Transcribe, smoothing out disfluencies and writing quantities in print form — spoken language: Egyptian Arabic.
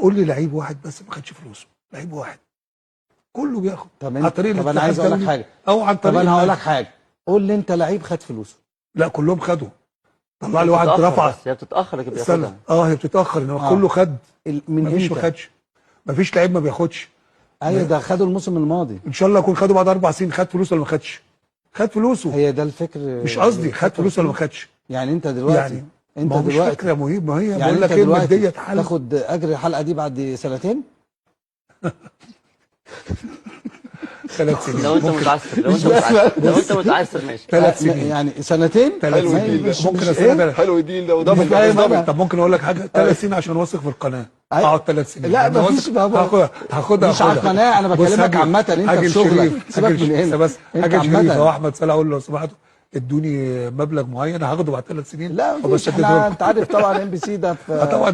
قول لي لعيب واحد بس ما خدش فلوسه، لعيب واحد. كله بياخد. طب عن طريق طب انا الاتحاد عايز اقول لك الدولي حاجة. او عن طب طريق انا هقول لك النادي. حاجة، قول لي انت لعيب خد فلوسه. لا كلهم خدوا. طلع لي واحد بتتأخر، رفع. بس هي بتتاخر لكن استنى، بياخدها. اه هي بتتاخر، انما كله خد. من مفيش ما امتى؟ خدش، مفيش لعيب ما بياخدش. ايوه ده خدوا الموسم الماضي. ان شاء الله يكون خدوا بعد 4 سنين. خد فلوسه ولا ما خدش؟ خد فلوسه. هي ده الفكر. مش قصدي خد فلوسه ولا ما خدش. يعني انت دلوقتي، يعني انت ما هو مش دلوقتي فكرة مهم، ما هي يعني بقول انت لك ايه، دلوقتي المادية اتحل. تاخد اجر الحلقة دي بعد سنتين؟ 3 سنين. لو انت ممكن. متعثر، لو انت متعثر، لو انت متعثر ماشي. 3 سنين. يعني سنتين؟ 3 حلو سنين. ال deal ده. ممكن مش استنى إيه؟ تلات. حلو ال deal ده، و double مش فاهم double. أنا. طب ممكن اقول لك حاجة، 3 سنين عشان واثق في القناة. أيوة. اقعد 3 سنين. لا، أنا مفيش واثق. بابا. هاخدها مش على هاخدها. القناة، أنا بص، بكلمك عامة، أنت هاجي في شغلك. لشريف، سيبك من هنا. بس أنت هاجي لشريف عامة. او احمد صلاح اقول له لو سمحتوا ادوني مبلغ معين هاخده بعد 3 سنين لا مفيش، وبسدده احنا لكم. انت عارف طبعا MBC ده في طبعا.